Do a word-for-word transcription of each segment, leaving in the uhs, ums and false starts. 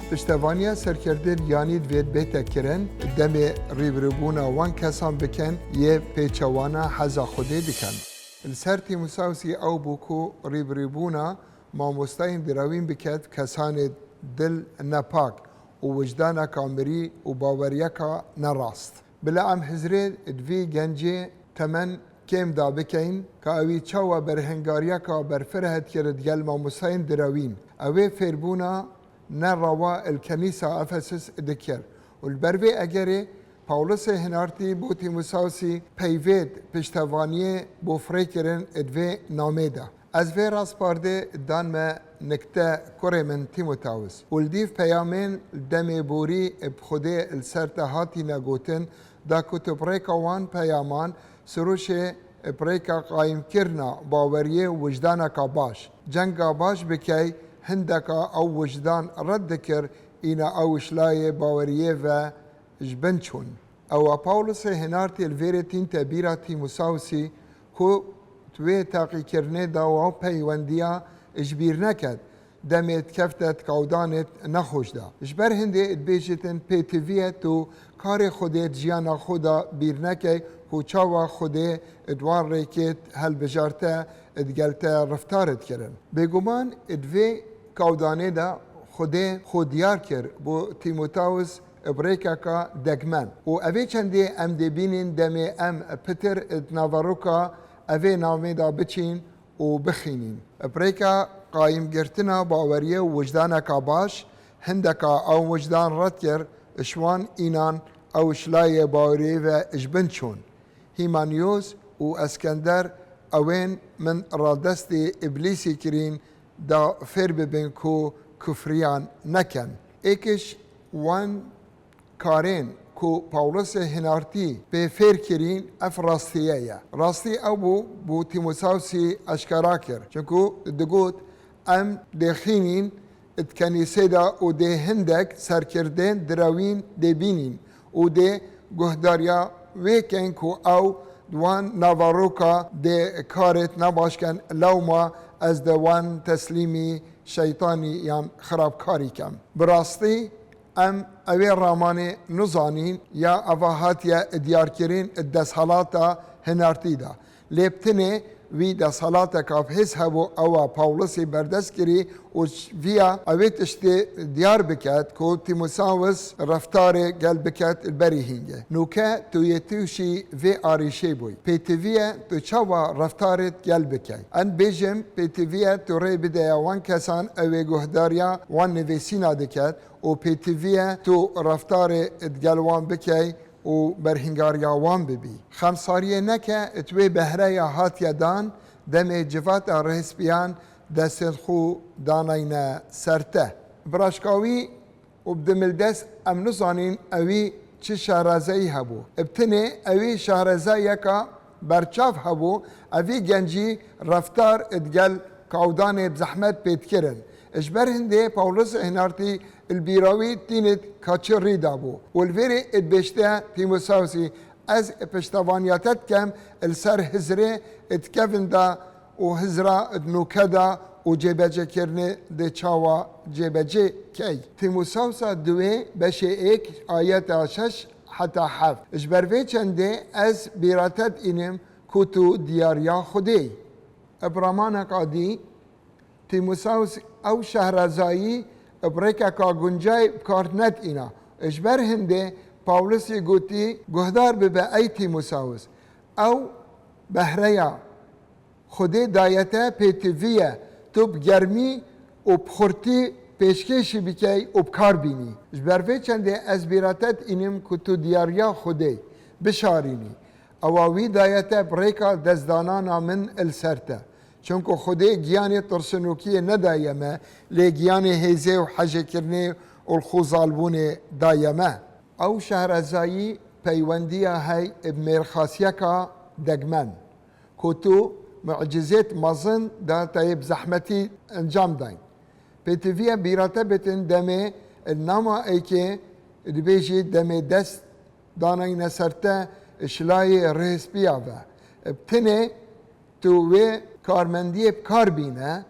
Piştevaniya serkerdê yanî divêt bête kirin, demê rîbirûbûna wan kesan bikin, yê pêçewana heza Xwedê dikin. Li ser Tîmûsawsî ew bû ku rîbirûbûna mamostayên direwîn biket kesanê dil nepak û wijdaneka mirî û baweriyeka nerast. Bila em hizrê di vî gencê temen kêm de bikeyin, ka ewî çawa berhengariyeka berfireh dikir digel mamostayên direwîn. Ewê fêrbûna ne rewa li Kenîsa Efesus dikir. Û li ber vê egerê Pawlisê Hinartî bo Tîmûsawsî peyvêt piştevaniyê bo firêkirin di vê namê de. Ez vê raspardê dan me nikte kurê min Tîmotawis. Û li dîv peyamên demê borî bi Xwedê li ser te hatîne gotin, da ku tu bi rêka wan peyaman sirûşê bi rêka qayîmkirina baweriyê û wijdaneka baş, cenga baş bikey, hindeka ew wijdan red dikir, îna ew ji layê baweriyê ve ji bin çûn. Ewa Pawlisê Hinartî li vêrê tînte bîra Tîmûsawsî ku di wê teqîkirinê de wa peywendiya ji bîr neket, demê dikefte di kawdanê nexweş de. Ji ber hindê dibêjitin pêtiviye tu karê Xwedê di jiyana xwe de bîr nekey ku çawa Xwedê di wan rêkê helbijarte digel te reftar dikirin. Bêguman di vê kawdanê de Xwedê xwe diyar kir bo Tîmotawis bi rêkeka degmen. Û evê çendê em dê bînin demê em pitir di naveroka evê namê de biçîn û bixînîn. Bi rêka qayîmgirtina baweriyê û wijdaneka baş, hindeka ew wijdan red kir, ji wan înan ew ji layê baweriyê ve ji bin çûn. Hîmaniyos û Eskender ewên min radestê Îblîsî kirîn, da fêr bibin ku kufriyan nekin. Êk ji wan karên ku Pawlisê Hinartî pê fêr kirîn, ev rastiye ye. Rastî ew bû, bû Tîmosawsî eşkera kir. Çunku digot, em dê xînîn di kenîsê de û dê hindek serkirdên direwîn dê bînîn û dê guhdariya wê ken ku ew di wan naveroka dê karêt nebaş ken, lewma ez dê wan teslîmî şeytanî yan xirabkarî kem. Bi rastî em ewê ramanê nizanîn ya eva hatiye diyarkirin di desthelata Hinartî de. Lê bi tinê wî desthilateka bi hêz hebû, ewa Pawlisî berdest kirî û viya ewê tiştê diyar biket ku Tîmosawis reftarê gel biket li berî hîngê. Nûke tu yê tûşî vê arîşê bûyî. Pêtiviye tu çawa reftarê gel bikey? Em bêjim pêtiviye tu rê bideya wan kesan ewê guhdariya wan nivîsîna diket û pêtiviye tu reftarê digel wan bikey û berhingariya wan bibî. Xemsariyê neke, tu wê behreya hatiye dan, demê civata rihspîyan destên xwe danayne ser te. Bi raşkawî û bi dimildest em nizanîn ewî çi şarazeyî hebû. Bi tinê ewî şarezayiyeka berçav hebû, evî gencî reftar digel kawdanê bi zehmet pê dikirin. Ji ber hindê Pawlos Hinartî li bîra wî tînit ka çi rî dabû û li vêrê dibêjte Tîmosawsî, ez piştevaniya te dikem li ser hizrê di kevin de û hizra di nûke de û cêbecêkirinê dê çawa cêbecê key. Tîmosawsa duwê beşê êk ayeta şeş heta heft. Ji ber vê çendê ez bîra te diînim ku tu diyariya Xwedê yî. Bi ramaneka dî, Tîmosaws ew şehrezayî bi rêkeka guncayê bi kar nediîna. Ji ber hindê Pawlosî gotî, guhdar bibe ey Tîmosaws. Ew behreya Xwedê daye te pêtivî ye, tu bi germî û bi xurtî pêşkêşî bikey û bi kar bînî. Ji ber vê çendê ez bîra te diînim ku tu diyariya Xwedê bişarînî. Ewa wî daye te bi rêka destdanana min li ser te. Çunku Xwedê giyanê tirsinokiyê nedaye me, lê giyanê hêzê û hejêkirinê û li xwe zalbûnê daye me. Ew şehrezayî peywendiya hey bi mêrxasiyeka degmen, ku tu mucizêt mezin da te yê bi zehmetî encam dayn. Pêtiviye bîra te bitin demê nama êkê dibêjî demê dest danayne ser te şilayê rihspiya ve. Bi tinê tu wê karmendiyê bi kar bîne,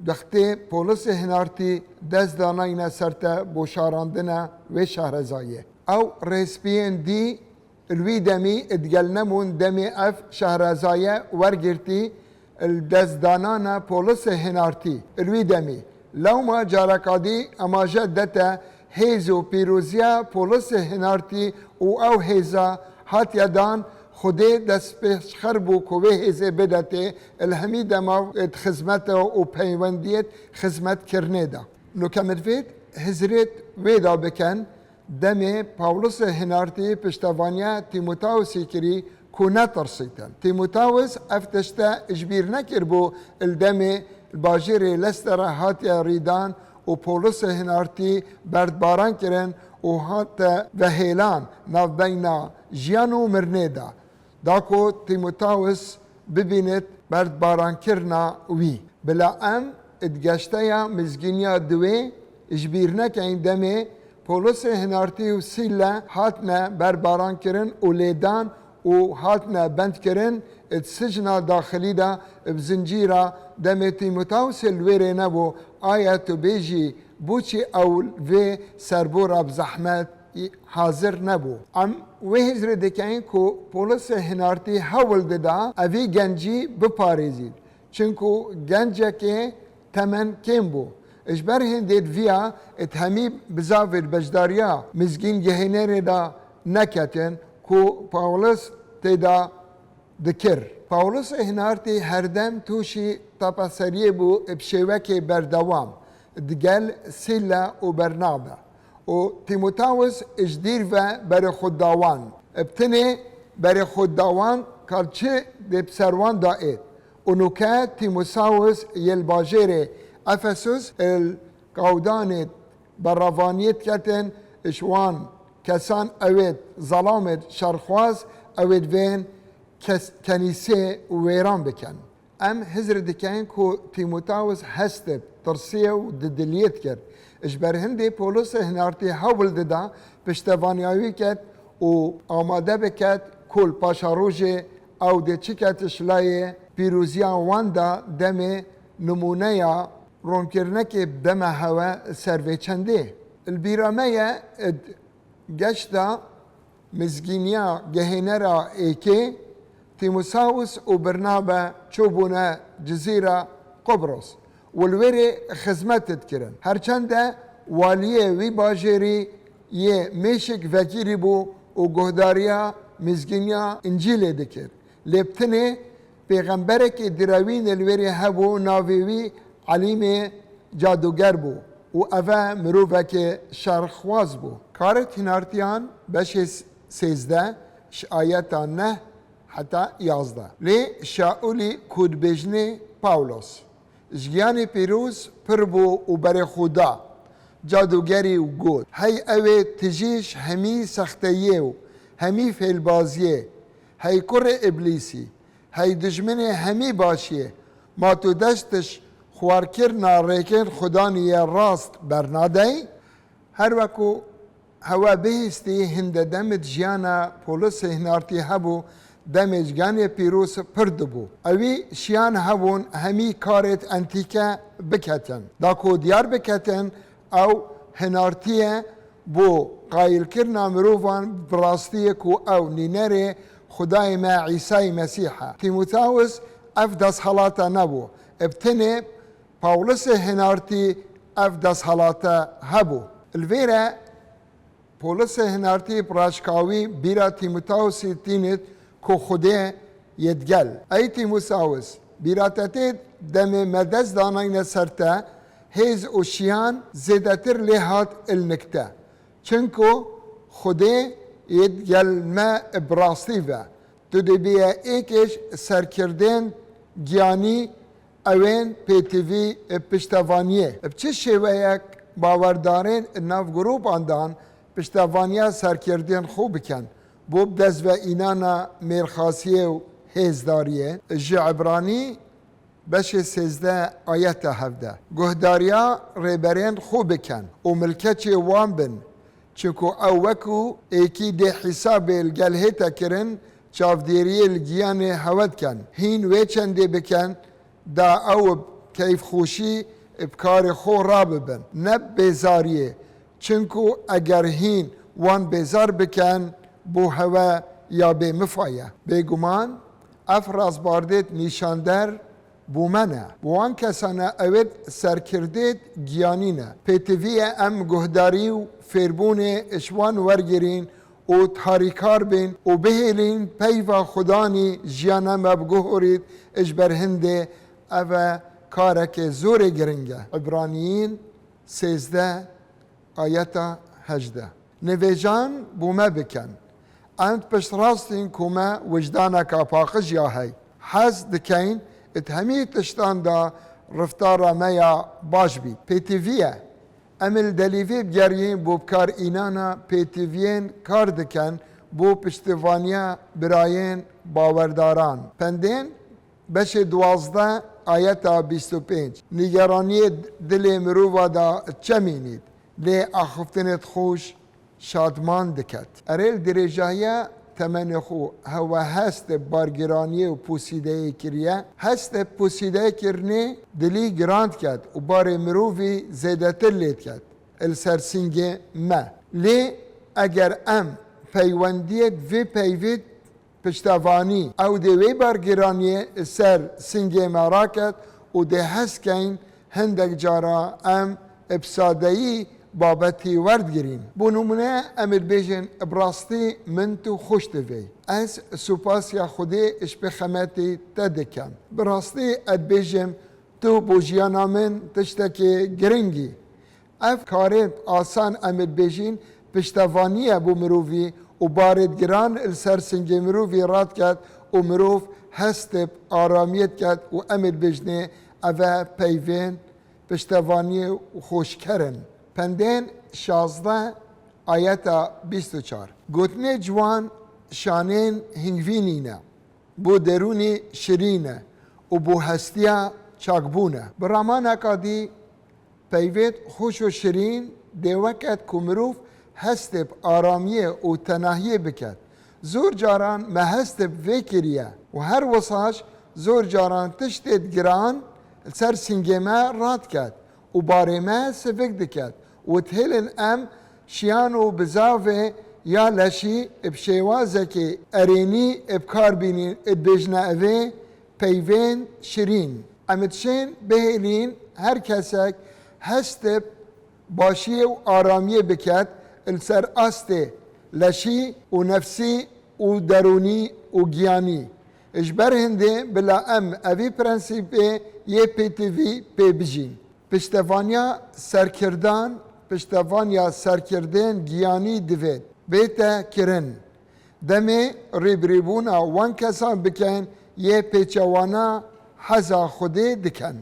Wextê polisê hinartî dest danayne ser te bo şarandina wê şehrezayê. Ew rêspiyên dî li wî demî digel nebûn demê ev şehrezaye wergirtî li destdanana polisê hinartî li wî demî. Lewma careka dî emaje dete hêz û pîroziya polisê hinartî û ew hêza hatiye dan, Xwedê destpêşxer bû ku wê hêzê bidetê, li hemî dema di xizmeta û peywendiyê xizmetkirinê de. Nuke min vêt hizrêt wê de bikin, demê Pawlusê hinartî piştevaniya Tîmotawusî kirî ku netirsîtin. Tîmotawus ev tişte ji bîr nekiribû, li demê li bajêrê Lestera hatiye rîdan û Pawlusê hinartî berdbaran kirin û hate vehêlan navbeyna jiyan û mirinê de. Da ku Tîmotawus bibînit berdbarankirina wî. Bila em di geşteya mizgîniya diwê ji bîr nekeyn demê Polisê hinartî û Sîlle hatine berbarankirin û lêdan û hatine bendkirin di sicna daxilî de bi zincîra demê Tîmotawusê li wêrê nebû, aye tu bêjî bo çi ew vê serbora bi zehmet hazir nebû. Em wê hizrê dikeyin ku polisê hinartî hewl dida evî gencî biparêzît. Çinku gencekê temen kêm bû. Ji ber hindê viya di hemî bizavê beşdariya mizgîn gehênerê de neketin ku Pawlos tê de dikir. Pawlosê hinartî herdem tûşî tapeseriyê bû bi şêwekê berdewam digel Sîlla û Bernabe û Tîmotawus ji dîr ve berê xwe da wan. Bi tinê berê xwe da wan kal çi dê bi ser wan da êt. Û nuke Tîmotawus yê li bajêrê Efesus li Kawdanê beravaniyê diketin, ji wan kesan ewêt zelamêt şerxwaz ewêt vên kes-, kenîsê wêran bikin. Em hizr dikeyin ku Tîmotawus hest did, tirsiye û di diliyê dikir. Ji ber hindê Pawlosê hinartî hewl dida piştevaniya wî ket û amade biket ku li paşa rojê ew dê çi ket ji layê pîroziya wan de demê nimûneya ronkirinekê bideme hewe ser vê çendê. Li bîra me ye, id geşta mizgîniya gehênera êkê, Tîmosawus û Birnabe çûbûne Cizîra Qubros û li wêrê xizmet dikirin. Herçende waliyê wî bajêrî yê mêşik vekirî bû û guhdariya mizgîniya Încîlê dikir. Lê bi tinê pêxemberekî direwîn li wêrê hebû, navê wî Elîmê Cadûger bû û ev e mirovekê şerxwaz bû. Karê Hinartiyan beşê s-, sêzdeh ji ayeta neh heta yazdeh. Lê Şaulî ku dibêjinê Pawlos, ji giyanê pîroz pir bû û berê xwe da cadûgerî û got, Hey ew ê tijî ji hemî sexteyê û hemî fêlbaziyê, hey kurê Îblîsî, hey dijminê hemî başiyê, ma tu dest ji xwarkirina rêkên Xudanî yê rast bernadey? Her weku hewe bihîstî, hinde demê di jiyana Polisê Hinartî hebû, demê ji giyanê pîroz pir dibû. Ewî şiyan hebûn hemî karêt entîke biketin. Da ku diyar biketin, ew hinartiye bo qayilkirina mirovan bi rastiyê ku ew nînerê Xwedayê me Îsayî Mesîh e. Tîmotawus ev desthelate nebû. Bi tenê Pawlisê Hinartî ev desthelate hebû. Li vêre Polisê Hinartî bi raşkawî bîra Tîmotawusî tînit ku Xwedê yê digel. Ey Tîmotawus, bîra te tê demê me dest danayne ser te, hêz û şiyan zêdetir lê hat ilnik te. Çinku Xwedê yê digel me bi rastî ve. Tu dê bîye êkê ji serkirdên giyanî ewên pêtivî piştevaniyê. Bi çi şêweyek bawerdarên nav grûpan dan piştevaniya serkirdên xwe bikin, bo bi dest ve înana mêrxasiyê û hêzdariyê? Ji Ebranî beşê sêzdeh ayeta hevdeh. Guhdariya rêberên xwe bikin û milkeçê wan bin. Çinku ew weku êkî dê hîsabê li gel hête kirin, çavdêriyê li giyanê hewe dikin. Hîn wê çendê bikin, da ew bi keyfxweşî bi karê xwe rabibin, ne bêzariyê, çinku eger hîn wan bêzar bikin, bo hewe ya bêmifa ye. Bêguman ev razbardêt nîşander bo me ne. Bo wan kesane ewêt serkirdêt giyanî ne. Pêtivî ye em guhdarî û fêrbûnê ji wan wergirîn û tarîkar bên û bihêlîn peyva Xudanî jiyana me biguhorît, ji ber hindê ev e karekê zorê giring e. Îbraniyîn sêzdeh ayeta hejdeh. Nivêjan bo me bikin. Em piştrastîn ku me wijdaneka paqij ya hey. Hez dikeyn di hemî tiştan de riftara me ya baş bît. Pêtivî ye. Em li delîvê bigeriyên bo bikar înana pêtiviyên kar dikin bo piştivaniya birayên bawerdaran. Pendên beşê duwazdeh ayeta bîst û pênc. Nîgeraniyê dilê mirova da çemînît, lê axiftinêt xweş şadman diket. Erê li dirêjahiya temenê xwe hewe hest bi bargiraniyê û pusîdeyê kiriye. Hest bi pusîdeyê kirinê dilî giran diket û barê mirovî zêdetir lê diket li ser singê me. Lê eger em peywendiyê vê peyvê piştevanî, ew dê wê bargiraniyê li ser singê me raket û dê hez keyn hindek cara em bi sadeyî babetî werdigirîn. Bo nimûne em ê bêjin, bi rastî min tu xweş divê. Ez supasiya Xwedê ji pêxemetî te dikim. Bi rastî ez dibêjim, tu bo jiyana min tiştekî giring î. Ev karên asan em ê bêjin, piştevanî ye bo mirovî û barê giran li ser singê mirovî radiket û mirov hest bi aramiyê diket û em ê bêjinê ev e peyvên piştevaniyê û xweşker in. Pendên şazdeh ayeta bîst û çar. Gotinê ciwan şanên hingvînî ne, bo derûnî şirîn e û bo hestiya çakbûn e. Bi ramaneka dî peyvêt xweş û şirîn dê weket ku mirov hest bi aramiyê û tenahiyê biket. Zor caran me hest bi vê kiriye û her wisaş zor caran tiştêt giran li ser singê me radiket û barê me sivik diket û dihêlin em şiyan û bizavê ya leşî bi şêwazekî erênî bi kar bînîn, dibêjine evê peyvên şirîn. Em dişên bihêlîn her kesek hest bi başiyê û aramiyê biket li ser astê leşî û nefsî û derûnî û giyanî. Ji ber hindê bila em evî prensîpê yê pêtivî pê bijîn. Piştevaniya serkirdan, piştevaniya serkirdên giyanî divê bête kirin. Demê rîbirîbûna wan kesan bikin yê pêçewana heza Xwedê dikin.